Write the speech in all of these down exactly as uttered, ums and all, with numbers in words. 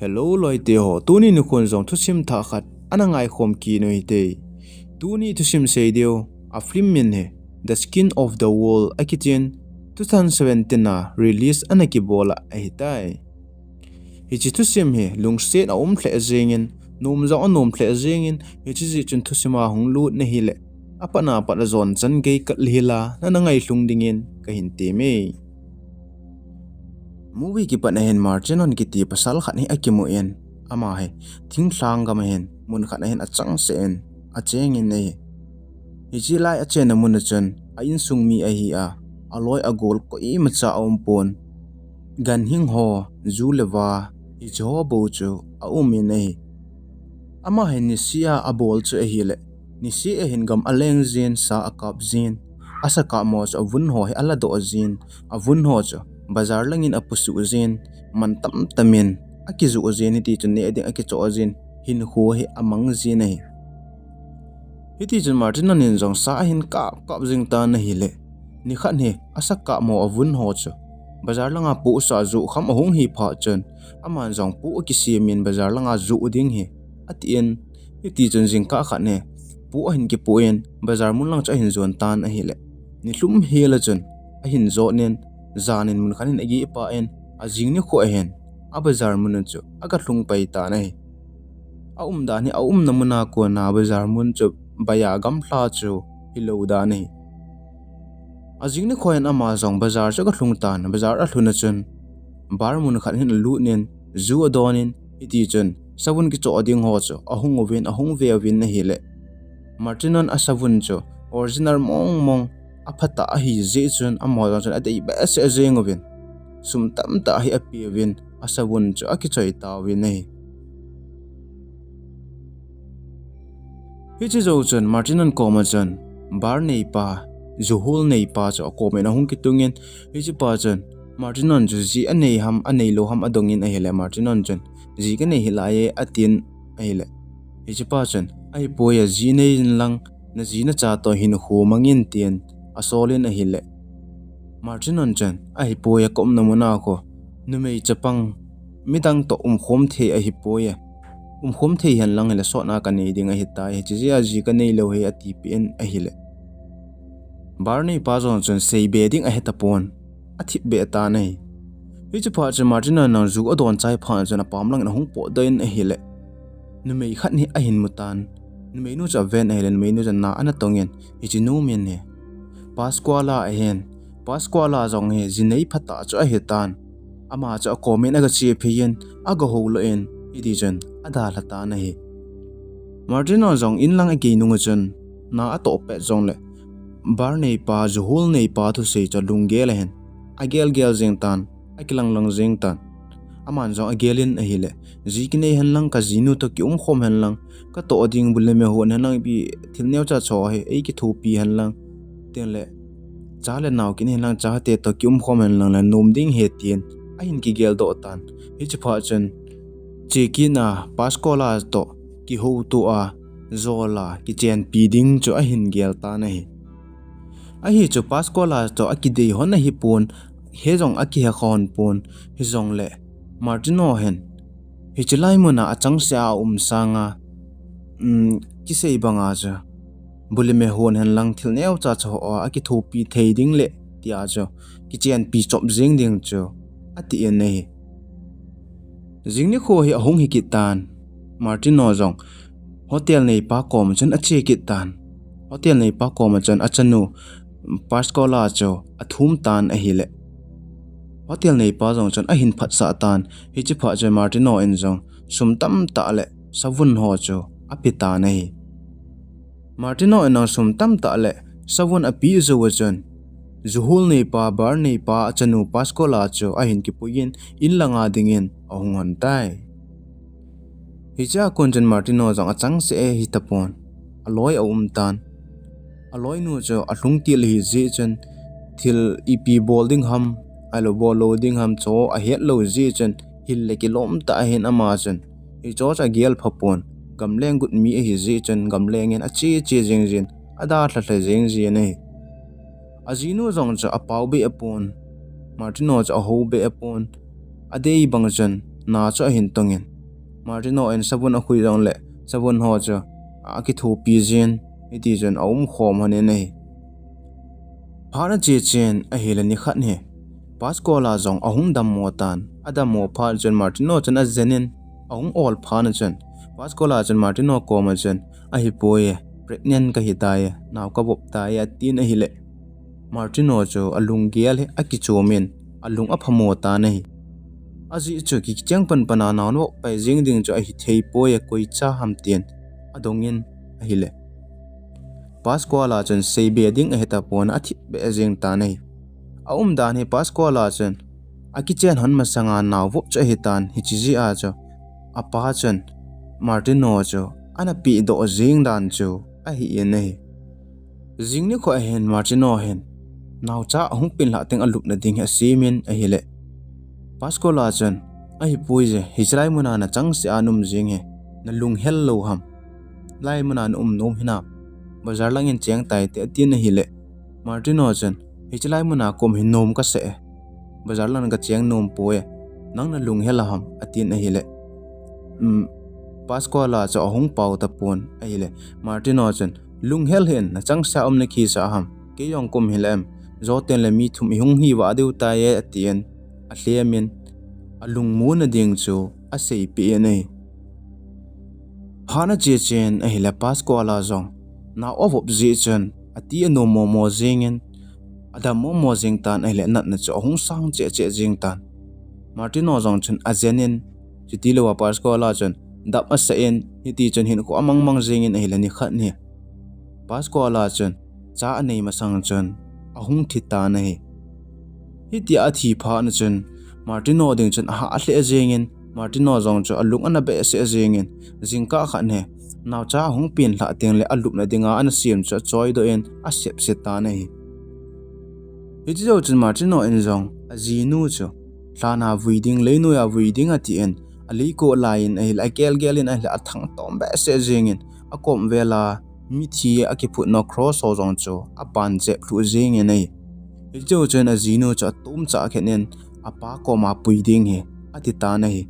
Hello loite ho, tuni nikhon jong thusim thah khat ana ngaikhom kit u hite. Tuni thusim sei diu a film min hi The Skin of the Wolf akitin two thousand seventeen a release ana kibol a ahitai. Hiche thusim hi lungset a um lheh jengin, nom jong anom lheh jengin, hiche jeh chun thusim a hung lut nahile, apatna pat a jon chan gei khat le hila nana ngailhung dingin kahin temme. Movie kipat a hin Martin Hon kiti pasal khat hi akimun, ama hi thinglhang gam a hin mun khat a hin achangseh in achengin ahi. Hiche lai achenna mun a chun a insung mi ahi a, aloi agol koimacha aumpon. Ganhing ho, ju le va, hiche ho bou chu aumin ahi. Ama hi niseh a abol chu ahile, niseh a hin gam aleng jin, sa akap jin, asakap mo chu avun ho hi aladoh jin, avun ho chu bazar langin apusuh jin, man tamtamin akijoh jin, hiti chun neh ding akichoh jin, hinkho hi amang jin ahi. Hiti chun Martin Hon in jong sa ahin kap kap jing tan ahile, nikhat hi asakap mo avun ho chu bazar langa pohsa joh kham ahung hi phat chun, aman jong poh akisemin bazar langa joh ding hi atin, hiti chun jingkah khat hi poh ahin kipoh in bazar mun lang chu ahin jon tan ahile, nilhum hel a chun ahin jotnin, janin mun khat in ageh pah in, ajing nikho a hin a bazar mun chu aga lhung pai tan ahi. Aumdan hi aumna mun a kona bazar mun chu baiya gamla chu hilou dan ahi. Ajing nikho in ama jong bazar chu aga lhung tan, bazar alhun a chun bar mun khat hin alutnin, ju adonin, hiti chun savun kichoh ding ho chu ahung uvin, ahung ve uvin ahile, Martin Hon asavun chu original mong mong, aphatah ahi jeh chun amaho jong chun adei behseh jeng uvin, sum tamtah hi apeuvin, asavun chu akichoi tauvin ahi. Hiche jou chun Martin Hon koma chun bar neipa, ju hol neipa chu akomin ahung kitungin, hichepa chun Martin Hon chu ji anei ham, aneilou ham adongin ahile, Martin Hon chun ji kanei hilai e atin ahile, hichepa chun ahipoi e, ji nei inlang, naji nacha toh hinkho mangin tin asolin ahile, Martin Hon chun ahipoi e, kaumna mun a khu numei chapang midang toh umkhom thei ahipoi e, umkhom thei henlang hile sotna kanei ding ahitai, hiche jeh a ji kaneilou ahi atipeh in ahile, bar neipa jong chun seibe ding ahetapon, athipbeh tan ahi. Hiche phat chun Martin Hon in ju adon chai phat chun apam langin ahung potdoh in ahile, numei khat hi ahin mutan, numeinu chu aven ahile, numeinu chun na ana tongin, hichenu min hi Pascuala ahin, Pascuala jong hi jinei phatah chu ahitan, ama chu akomin aga chephei in, aga houlou in, hiti chun adalha tan ahi. Martin Hon jong inlang agei nung a chun na atoh pet jongle, bar neipa, ju hol neipa thusei chu lunggel ahin agelgel jeng tan, akilang lang jeng tan. Aman jong agelin ahile, ji kinei henlang, kajinu toh kiumkhom henlang, katoh ding bu le me hon henlang, ipi thil neocha cho hi eikithopi henlang, tin le cha le nao kinei henlang, chate toh kiumkhom henlang le nom ding ahi tin ahin kigeldoh tan. Hiche phat chun chekit a Pascuala toh kihouto a, jol a, kichenpi ding chu ahin gel tan ahi. Ahi chu Pascuala toh akidei hon ahipon, he jong akihe khahon pon, hijongle Martin Hon hin hiche lai mun a achangseh a aum sanga, um, kisei banga chu bu le me hon henlang, thil neocha cho a akithopi thei ding le tia chu kichenpi chop jeng ding chu atin ahi. Jing nikho hi ahung hikit tan, Martin Hon jong hotel neipa koma chun ache kit tan. Hotel neipa koma chun achanu Pascuala chu athum tan ahile, hotel neipa jong chun ahin phatsah tan. Hiche phat chun Martin Hon in jong sum tamtah le savun ho chu ape tan ahi. Martin Hon in jong sum tamtah le savun apeh jou a chun, ju hol neipa, bar neipa achanu Pascuala chu ahin kipuiyin, in langa dingin ahung hon tai. Hichea kon chun Martin Hon jong achangseh e hitapon, aloi aum tan. Aloinu chu alhungtil ahijeh chun, thil ipi bol ding ham, ahilou bol lou ding ham chu ahetlou jeh chun, hil le kilom tah ahin ama chun, hicheho chu agel phapon, gamleng got mi ahijeh chun, gamlengin ache che jeng jin, adalha lha jeng jin ahi. Ajinu jong chu apaobeh apon, Martin Hon chu ahoubeh apon, adei bang chun na chu ahin tongin, Martino in savun akhui jongle savun ho chu akithopi jin, hiti chun aumkhom lhonin ahi. Phat ache chen ahile nikhat hi Pascola jong ahung dammo tan, adammo phat chun Martino chun ajenin, ahung ol phat chun Pascola chun Martino koma chun, ahipoi, pregnant kahitai, nao kavop tai, atin ahile Martino chu alunggel hi akichomin, alung aphamo tan ahi. Ajeh chu kicheng panpan a nao navop pai jing ding chu ahithei poi, koicha ham tin adongin ahile Pascola chun seibe ding ahitapon, athipbeh jeng tan ahi. Aumdan hi Pascola chun akichen lhon masanga nao vop chu ahitan, hiche jeh a chu apa chun Martino chu ana pehdoh jeng dan chu ahin ahi. Jing nikho ahin Martino hin naocha ahung penlhah teng alupna ding hi asemin ahile Pascola chun, ahipoi, hiche lai muna nachangseh a naum jing hi nalunghel lou ham? Lai muna naum nom hinam? Bazar langin cheng taite, atin ahile Martino chun, hiche lai muna kaum hi nom kasah e, bazar lang kacheng nompoi, nang nalunghel a ham? Atin ahile Pascola chu ahung pao tapon ahile Martino chun, lunghel hih in, nachangseh a um nakisah ham? Kei jong kaum hile em, joten le mi thum ihung hivah diu tai e, atin alhemin alungmonna ding chu aseipeh in ahi. Phat ache chen ahile Pascola jong nao avop jeh chun ati anom momo jengin, adam momo jeng tan ahile natna chu ahung sang cheh cheh jeng tan. Martino jong chun ajenin, chutilouva Pascola chun dap asah in, hiti chun hinkho amangmang jengin ahile nikhat hi Pascola chun cha anei masang chun ahung thi tan ahi. Hitia athi phat chun Martino ding chun ahah lheh jengin, Martino jong chu alung ana behseh jengin, jingkah khat hi naocha ahung penlhah tengle alupna dinga ana sem chu achoidoh in asepse tan ahi. Hiche jou chun Martino in jong ajinu chu lhana vui ding, leinoiya vui ding atin, aleiko laiyin ahile agelgel in ahile athangtom behseh jengin, akom vela mithi akiphutna cross ho jong chu apan jep lhuh jengin ahi. Hiche jou chun ajinu chu atomcha khen in, apa koma pui ding hi ati tan ahi.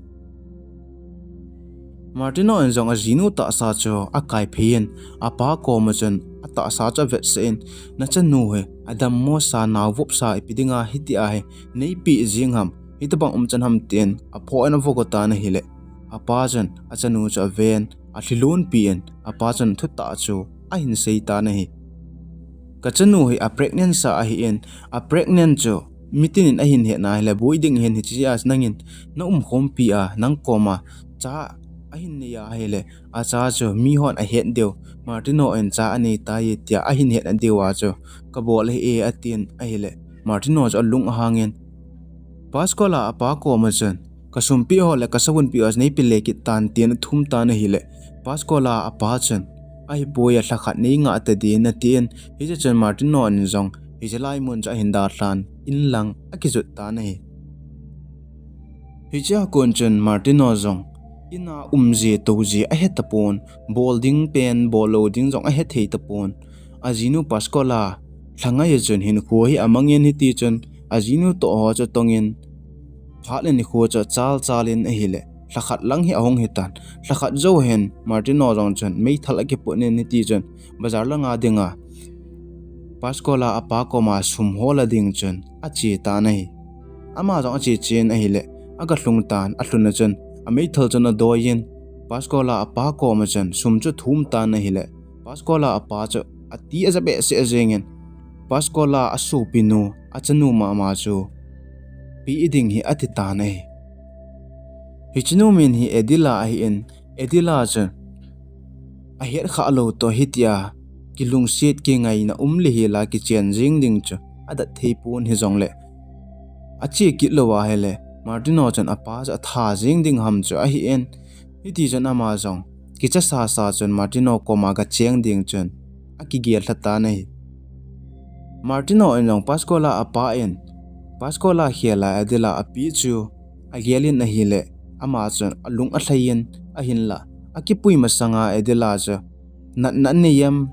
Martino in jong ajinu tahsa chu akaiphei in, apa koma chun atahsa chu avetsah in, nachanu hi adammosa, nao vopsa ipi dinga hitia hi neipeh jeng ham, hitobang umchan ham, tin aphoh in avogo tan ahile, apa chun achanu chu aven, alhilonpi in, apa chun thutah chu ahin sei tan ahi. Kachanu hi a pregnant sa ahin, a pregnant chu mitinin ahin hetna hile boi ding ahin, hichea nangin naumkhompi a, nang koma cha ahin nei a ahile, acha chu mihon ahet diu, Martino in cha anei tai tia ahin hetna diuva chu kabol ahi e, atin ahile, Martino chu alung ahangin, Pascola apa koma chun, kasumpi ho le kasavunpi ho chu neipe le kit tan, tin athum tan ahile, Pascola apa chun, ahipoi, lhakhat neingah tadin, atin, hiche chun Martino in jong hiche lai mun chu ahin dalhan, in lang akijot tan ahi. Hichea kon chun Martino jong ina umji touji ahetapon, bol ding pen bollou ding jong ahethei tapon. Ajinu Pascola lhangai a chun hinkho hi amangin, hitichun ajinu toh ho chu atongin, phat le nikho chu achal chalin ahile, lhakhat lang hi ahung hitan. Lhakhat jou hin Martino jong chun meithal akiputnin, hitichun bazar langa dinga Pascola apa koma sum holla ding chun ache tan ahi. Ama jong ache chen ahile, agalhung tan, alhun a chun ameithal chun adoiyin, Pascola apa koma chun sum chu athum tan ahile, Pascola apa chu ati aja behseh jengin, Pascola asopinu, achanu mama chu peh ding hi ati tan ahi. Hichenu min hi Edila ahin, Edila chu ahetkhah lou toh hitia kilungset kingaina um le hela kichen jeng ding chu adat theipon, hijongle ache kit louva ahile, Martino chun apa chu atha jeng ding ham chu ahin, hitichun ama jong kicha sasa chun Martino koma gacheng ding chun akigel lha tan ahi. Martino in jong Pascola apa in Pascola khela Edila apeh chu agelin ahile, ama chun alung alhaiyin, ahinla akipui masanga Edila chu natna anei em,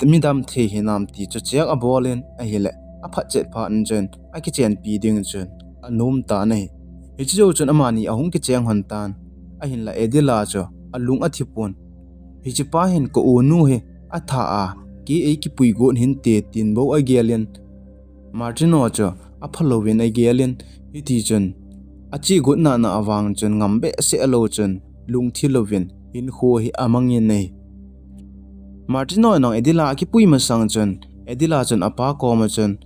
midam thei hinam ti chu check abolin ahile, aphatchet phat chun akichenpi ding chun anom tan ahi. Hiche jou chun amani ahung kicheng hon tan. Ahinla Adela chu alung athi pon. Hichepa hin ka unu hi atha a, kei eikipui got hinte tin bou agel in, Martino chu apha louvin agel in, hiti chun ache got nana avang chun ngam behseh lou chun lungthi louvin hinkho hi amang in ahi. Martino in Adela akipui masang chun, Adela chun apa koma chun,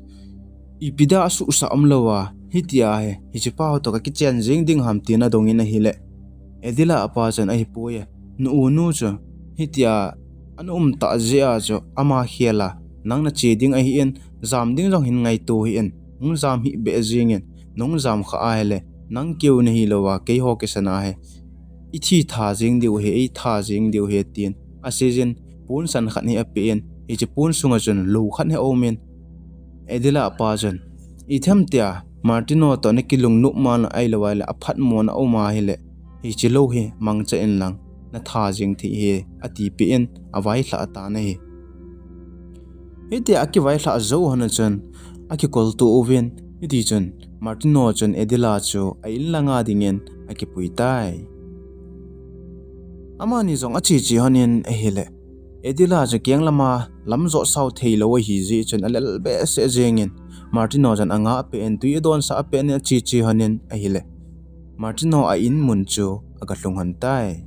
ipi dia asuhsah umlou a, hitia hi, hichepa ho toh kakichen jing ding ham tin adong in ahile, Adela apa chun, ahipoi e, na unu chu hitia ana um tah jeh a chu ama khel a nang nache ding ahin, jam ding jong hin ngaito hih in, hung jam hih beh jeng in, nahung jam kha ahile nang keu nahi lou a, keiho kisan a hi ithi tha jeng diu ahi, eitha jeng diu ahi tin asei jin, pon san khat hi ape in, hiche pon sunga chun lou khat hi aum in, Adela apa chun, ithem tia Martino toh nakilungnop man ahilou ahile aphatmo na um ahile, hiche lou hi mangcha in lang natha jeng thei ahi, atipeh in availhah tan ahi. Hitia akivailhah jou hon a chun akikolto uvin, hiti chun Martino chun Adela chu a in langa dingin akipui tai. Amani jong ache che hon in ahile, Adela chu keng lama lamjot sao theilou ahi jeh chun alel behseh jeng in, Martino chun angah peh in tui adonsah peh in ache che hon in ahile, Martino a in mun chu aga lhung hon tai.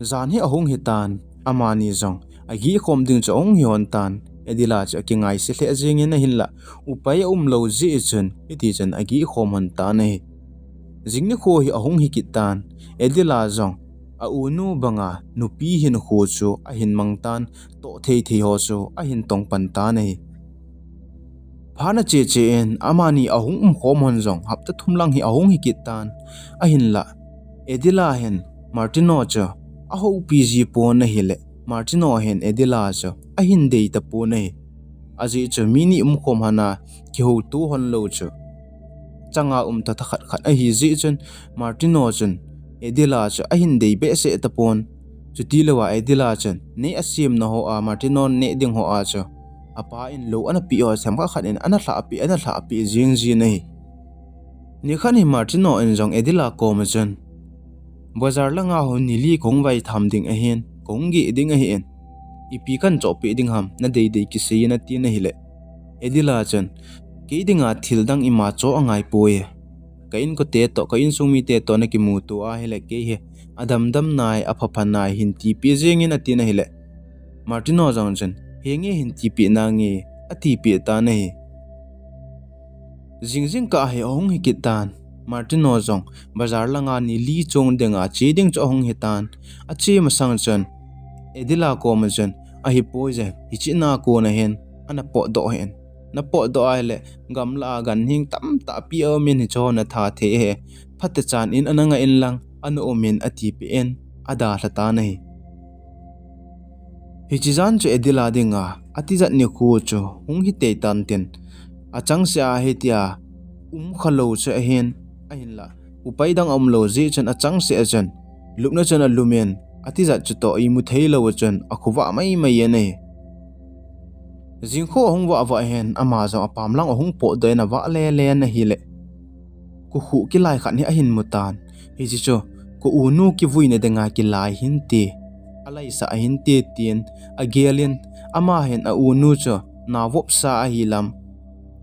Jan hi ahung hitan, amani jong ageh khom ding chu ahung hi hon tan, Adela chu akingaise lheh jeng in ahinla, upai aumlou jeh chun hiti chun ageh khom hon tan ahi. Jing nikho hi ahung hi kit tan, Adela jong a unu banga nupi hinkho chu ahin mang tan, toh thei thei ho chu ahin tong pan tan ahi. Phat ache che in amani ahung um khom hon jong hapta thum lang hi ahung hi kit tan, ahinla Adela hin Martino chu ahoupi ji pon ahile, Martino hin Adela chu ahin dei tapon ahi. Ajeh chu mi ni um khom hon a kihouto hon lou chu changa um tha tha khat khat ahi jeh chun, Martino chun Adela chu ahin dei behseh tapon. Chuti louva Adela chun neh asemna ho a, Martino neh ding ho a chu apa in lou ana peh ho themkhat khat in ana lhah peh, ana lhah peh jing jin ahi. Nikhat hi Martino in jong Adela koma chun, bazar langa hung nili kahung vaitham ding ahin, kahung geh ding ahin, ipi kahin chohpeh ding ham, nadei dei kisei in atin ahile, Adela chun, kei dinga thil dang ima choh angaipoi. Ka inkote toh, ka insung mite toh nakimuto ahile kei hi adam dam nai, apha pha nai hin tipeh jeng in atin ahile, Martino jong chun, henge hin tipeh nange, atipeh tan ahi. Jing jingkah hi ahung hi kit tan, Martino jong bazar langa nili chong dinga che ding chu ahung hitan, ache masang chun Adela koma chun, ahipoi je, hiche na kona hin ana potdoh hih in, napotdoh ahile gamla a ganhing tamtah pi aumin hicheho natha thei ahi, phatechan in ana ngah in lang ana um in atipeh in adalha tan ahi. Hiche jan chu Adela dinga atijat nikho chu hung hitei tan tin, achangseh a hitia umkhalou chu ahin, ahinla upai dang aumlou jeh chun achangseh a chun lupna chun alum in, atijat chutoh imu theilou a chun akhovah maimai in ahi. Jingkho ahung vah vah hin ama jong apam lang ahung potdoh in avah lele in ahile, kokhuh kilai khat hi ahin mutan. Hiche chu ka unu kivuina dinga kilai hinte, alaisah ahinte tin agel in, ama hin a unu chu naovopsa ahilam,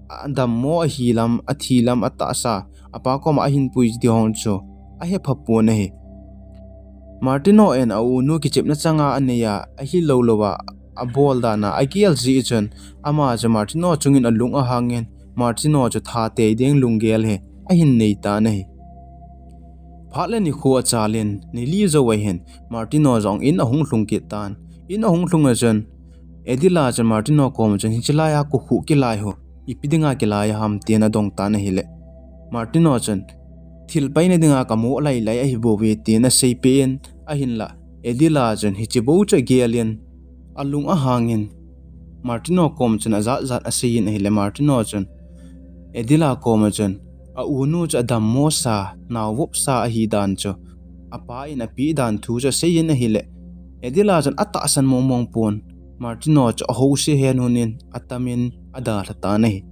adammo ahilam, athilam, atahsa, apa koma ahin pui ding ho chu ahepha pon ahi. Martino in a unu kichepna changa anei a, ahilou louva abol dan a agel jeh chun, ama chu Martino chungin alung ahangin, Martino chu thatei ding lunggel hi ahin nei tan ahi. Phat le nikho achal in, nili jouva hin Martino jong in ahung lhung kit tan. In ahung lhung a chun, Adela chun Martino koma chun, hiche laiya kokhuh kilai ho ipi dinga kilai ham tin adong tan ahile, Martino chun, thil paina dinga kamoh lailai ahibouve tin aseipeh in, ahinla Adela chun hiche bou chu agel in, alung ahangin, Martino koma chun ajat jat asei in ahile, Martino chun Adela koma chun a unu chu adammo sa, naovopsa ahidan chu apa in apeh dan thu chu asei in ahile, Adela chun atahsan mong mong pon, Martino chu ahouse hen hun in atamin adalha tan ahi.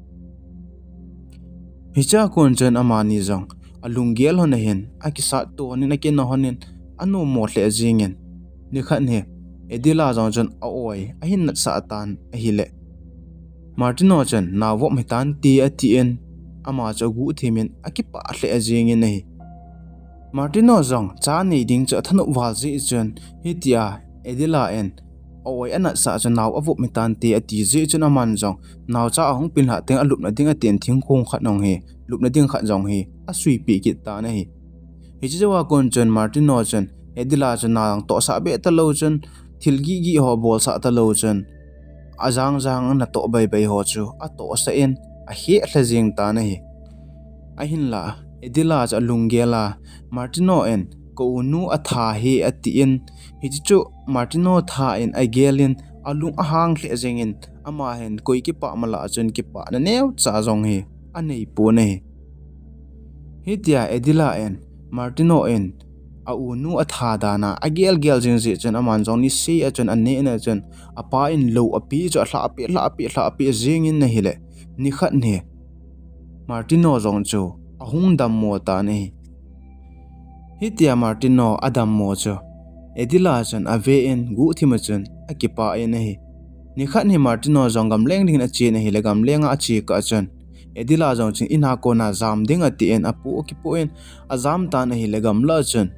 Hichea kon chun amani jong alunggel hon ahin, akisat to honin, akinah honin, anom mo lheh jingin. Nikhat hi, Adela jong chun a-oi ahin natsah tan ahile, Martino chun, "Nao vop hitante," atin, ama chu aguh thimin akipah lheh jingin ahi. Martino jong cha nei ding chu athanop val jeh chun, hitia Adela in a-oi anatsah chu, "Nao avop hitante," ati jeh chun aman jong naocha ahung pin lhah teng alupna ding atin thingkong khat jong hi, lupna ding khat jong hi asuipeh kit tan ahi. Hiche jouva kon chun Martino chun Adela chu nao tohsah beh talou chun, thil gihgih ho bolsah talou chun, ajang jang ana toh baibai ho chu atohsah in aheh lha jeng tan ahi. Ahinla, Adela chu alunggel a, Martino in, "Ka unu atha hi," atin, hiche chu Martino tha in agelin, alung ahang lheh jengin, ama hin koi kipah mala chun kipahna neocha jong hi anei pon ahi. Hitia Adela in, Martino in a-unu atha dan a agelgel jing jeh chun aman jong niseh a chun aneh na chun, apa in lou apeh chu alhahpeh, lhahpeh, lhahpeh jengin ahile, nikhat hi Martino jong chu ahung dammo tan ahi. Hitia Martino adammo chu Adela chun aven guhthim a chun akipah in ahi. Nikhat hi Martino jong gamleng dingin achen ahile, gamleng a ache kah chun Adela jong chun in a kona jam ding atin apoh akipoh in ajam tan ahile, gamlah a chun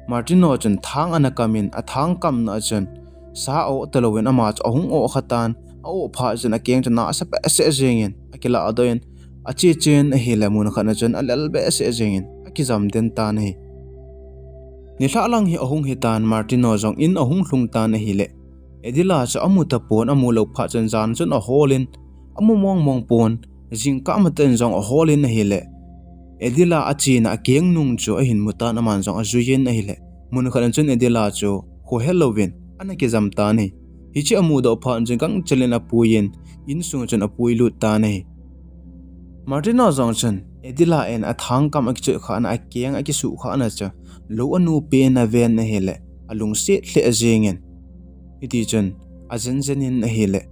Martino chun thang ana kamin, athang kamna a chun sa a-oh talouvin ama chu ahung oh kha tan, a-oh phat chun akeng chu nasa behseh jengin akiladoh in, ache chen ahile, mun khat na chun alel behseh jengin akijam den tan ahi. Nilhah lang hi ahung hitan, Martino jong in ahung lhung tan ahile, Adela chu amu tapon, amu lou phat chun jan chun aholin, amu mongmong pon, jingkah matah in jong aholin ahile, Adela achena akeng nung chu ahin mutan, aman jong ajuiyin ahile, mun khat na chun Adela chu khohelouvin ana kijam tan ahi. Hiche amudoh phat chun gangchel in apuiyin, insung chun apuilut tan ahi. Martino jong chun Adela in athang kam akichot khahna, akeng akisuh khahna chu lou anupen aven ahile, alungset lheh jengin, hitichun ajenjen in ahile,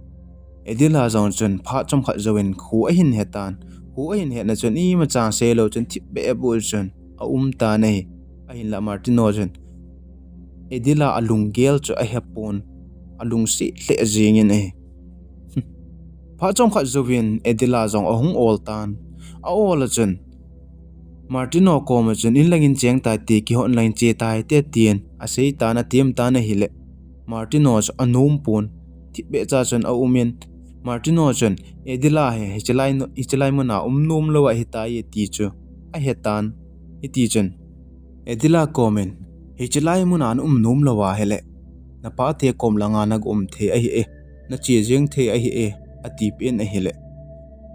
Adela jong chun phat chomkhat jouvin kho ahin hetan. Kho ahin hetna chun imacha seilou chun thipbeh a bu chun aum tan ahi. Ahinla Martino chun Adela alunggel chu ahepon, alungset lheh jengin ahi. Phat chomkhat jouvin Adela jong ahung ol tan. A-ol a chun Martino koma chun, "In langin cheng taite, kihon langin che taite," tin asei tan, atem tan ahile, Martino chu anompon, thipbeh cha chun aumin, Martino chun Adela hi hichelai, hichelai muna um nomlou ahitai ti chu ahetan. Hitichun Adela komin, "Hichelai muna naum nomlou ahile, napate kom langa naga um thei ahi e, nache jeng thei ahi e," atipeh in ahile,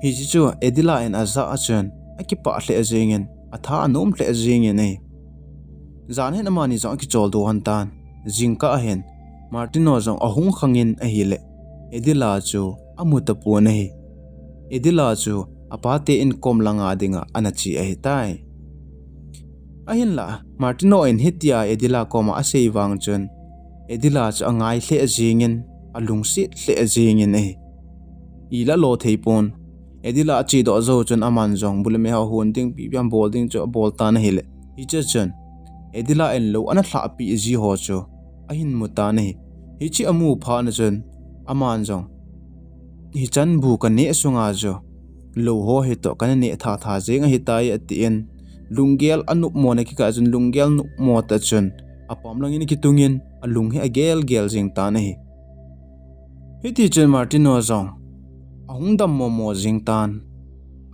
hiche chu Adela in ajah a chun akipah lheh jengin, atha anom lheh jengin ahi. Jan hin amani jong akicholdo lhon tan. Jingkah ahin Martino jong ahung khangin ahile, Adela chu amu tapon ahi. Adela chu apate in kom langa dinga ana che ahitai. Ahinla Martino in hitia Adela koma asei vang chun Adela chu angai lheh jengin, alungset lheh jengin ahi. Ila lo theipon. Adela achedoh jou chun aman jong bu le me ho hon ding, ipi ham bol ding chu abol tan ahile, hiche chun Adela in lou ana lhahpeh ji ho chu ahin mutan ahi. Hiche amu phat na chun aman jong, "Hichan bu kaneh sunga chu lou ho hitoh kana neh thatha jeng ahitai," atin, lunggel anopmo na kikah chun lunggel nopmo tah chun apam langin akitungin alung hi agelgel jeng tan ahi. Hitichun Martino jong ahung dammo mo jeng tan.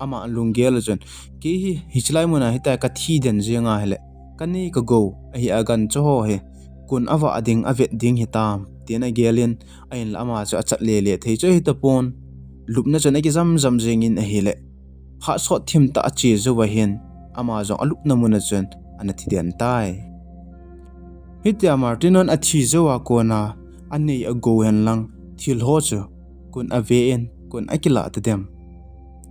Ama lunggel a chun, "Kei hi hichelai muna hitia kathi den jeng ahile, kanei kagou ahi, agancha ho hi kon avah ding, avet ding hitam," tin agelin, ahinla ama chu achat lele thei chu ahitapon. Lupna chun akijam jam jengin ahile, phat sot thim tah ache jouva hin ama jong alupna muna chun ana thi den tai. Hitia Martino in athi jouva kona anei agou henlang thil ho chu kon aven, kon akilah tadem?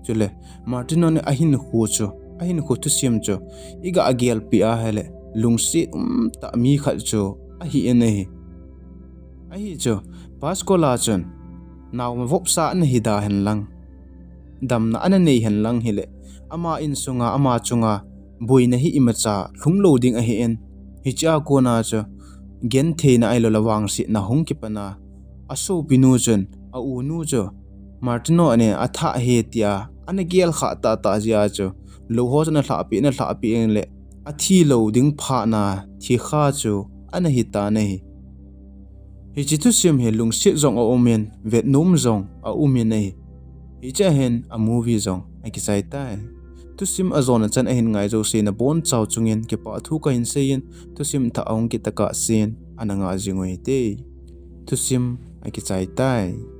Chule Martino in ahinkho chu, ahinkho thusim chu iga gelpeh ahile, lungset umtah mi khat chu ahin ahi. Ahi chu, Pascola chun, naoma vopsa ana hida henlang, damna ana nei henlang hile, ama insunga ama chunga boina hi imacha lhunglou ding ahin, hichea kona chu gentheina ahilouleh vangsetna hung kipana, asopinu chun aunu chu Martino ane athah e tia ana gelkhah tahtah jeh a chu, lou ho chun alhahpeh, ana lhahpeh inle, athilou ding phatna thikha chu ana hitan ahi. Hiche thusim hi lungset jong aumin, vetnom jong aumin ahi. Hichea hin a movie jong akichai tai. Thusim ajona chan ahin ngai jouse nabonchau chungin kipah thu kahin seiyin, thusim thah ahung kit tokah sen ana ngah jing uhite. Thusim akichai tai.